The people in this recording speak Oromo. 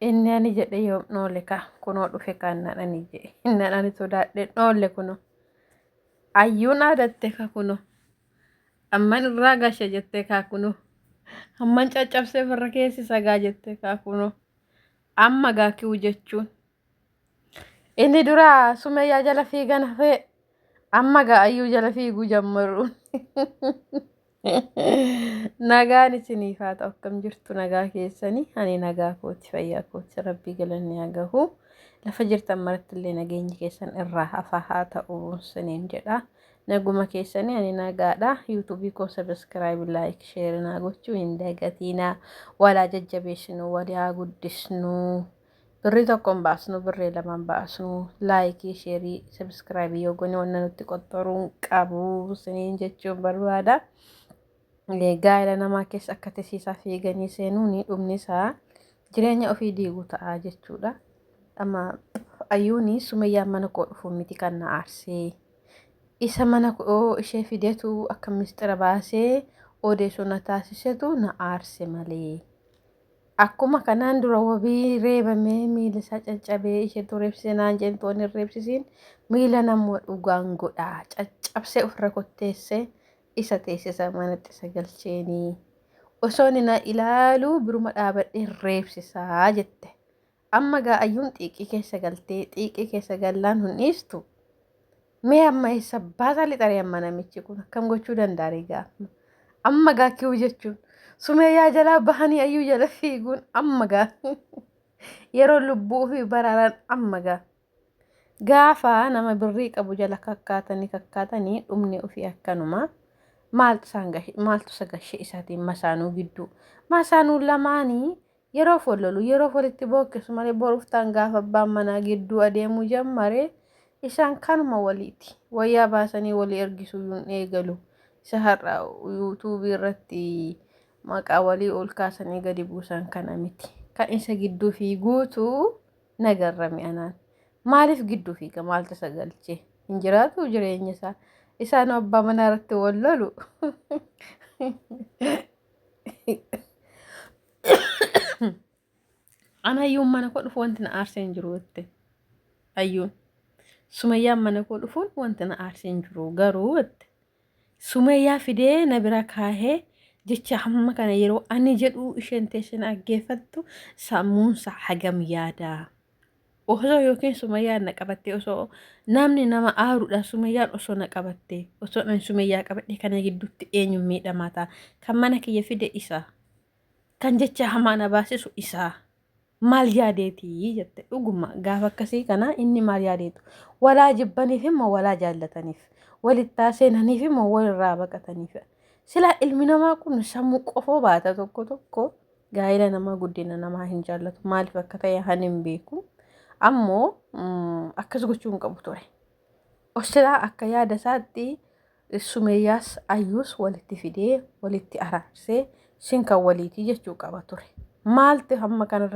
Inni ani jedhe yoom dhoole kaa kunoo dhufe kaa innaan ani jedhe innaan ani sodaadhe dhoole kunoo. Ayyuun aadatte kaa kunoo. Amman irraa gasha jette kaa kunoo. Amman caccabsee farra keessi sagaa jette kaa kunoo. Amma gaa kiwu jechuun. Inni dura Sumayyaa jala fiigan hafee amma gaa ayyuu jala fiiguu jammaruun. Nagaan isiniif haa ta'u, akkam jirtu? Nagaa keessanii? Ani nagaa kooti, fayyaa kooti, rabbii galanni haa gahu. Lafa jirtan maratti illee nageenyi keessan irraa hafaa haa ta'u isiniin jedha. Naguma keessanii? Ani nagaadha. Yuutuubii koo subscribe, like, share naa gochuu hin dagatiinaa. Walaa jajjabeessinu, walii haa guddisnu. Birrii tokko hin baasnu, birrii lama hin baasnu. Like, share, subscribe yoo goone wanna nutti qoxxoruun qabu isiniin jechuun barbaada. Gaa'ela namaa keessa akka tisiisaa fiiganii seenuun dhumni isaa jireenya ofii diiguu ta'a jechuudha. Amma ayyuuni Sumayyaan mana koo dhufuun miti kan na aarsee. Isa mana koo ishee fidetu akka mistira baasee odeessu na taasisetu na aarse malee. Akkuma kanaan dura wabii reebamee miila isaa caccabee isheetu reebsise naan jettu, waan hin reebsisiin miila nama dhugaan godhaa caccabsee ofirra kotteessee isa teessisa manatti isa galcheenii. Osoo inni na ilaaluu biruma dhaabadhee reebsisaa jette. Amma gaa ayyuun xiiqii keessa galtee, xiiqii keessa gallaan hin dhiistu. Mee amma eessa baasaa lixaree? Amma namichi kun akkam gochuu danda'a egaa? Amma gaa kiwuu jechuun Sumeeyyaa jalaa bahanii ayyuu jala fiiguun amma gaa yeroo lubbuu ofii baraaran amma gaa. Gaafa nama birrii qabu jala kakkaatanii kakkaatanii dhumni ofii akkanuma. Maaltu isaan gahe? Maaltu isa gashe isaatiin masaanuu gidduu? Masaanuu lamaanii yeroo wal lolu, yeroo walitti bookkisu malee boruuftaan gaafa abbaan manaa gidduu adeemuu jammare isaan kanuma waliiti. Wayyaa baasanii walii ergisuu hin eegalu. Isa har'a yuutuubii irratti maqaa walii ol kaasanii gadi buusan kana miti. Kan isa gidduu fiiguutu nagarrame anaan. Maaliif gidduu fiiga? Maaltu isa galchee? Hin jiraatu jireenya isaa. Isaan abbaa manaa irratti wal lolu. Ana ayyuun mana koo dhufu wanti na aarsee hin jiru jette. Ayyuun. Sumayyaan mana koo dhufuun wanti na aarsee hin jiru garuu jette. Sumayyaa fidee na bira kaahee jecha hamma kana yeroo ani jedhu isheen teessee na dhaggeeffattu sammuunsa hagam yaadaa. Osoo yookiin Sumayyaan na qabattee, osoo namni nama aaruudha, Sumayyaan osoo na qabattee, osoo ani Sumayyaa qabadhe kana gidduutti eenyu miidhamaa ta'a? Kan mana kiyya fide isa. Kan jecha hamaa na baasisu isaa. Maal yaadeetii jette. Dhuguma gaafa akkasii kana inni maal yaadeetu? Walaa jibbaniif immoo walaa jaallataniif, walittaa seenaniif immoo walirraa baqataniif. Silaa ilmi namaa kun sammuu qofoo baata. Tokko tokko gaa'ela namaa, guddina namaa hin jaallatu. Maaliif akka ta'e han hin beeku. Ammoo akkas gochuu hin qabu ture. Silaa akka yaada isaatti Sumeeyyaas Ayyuus walitti fidee walitti araarsee sin kan waliitii jechuu qaba ture. Maalti hamma kanarra?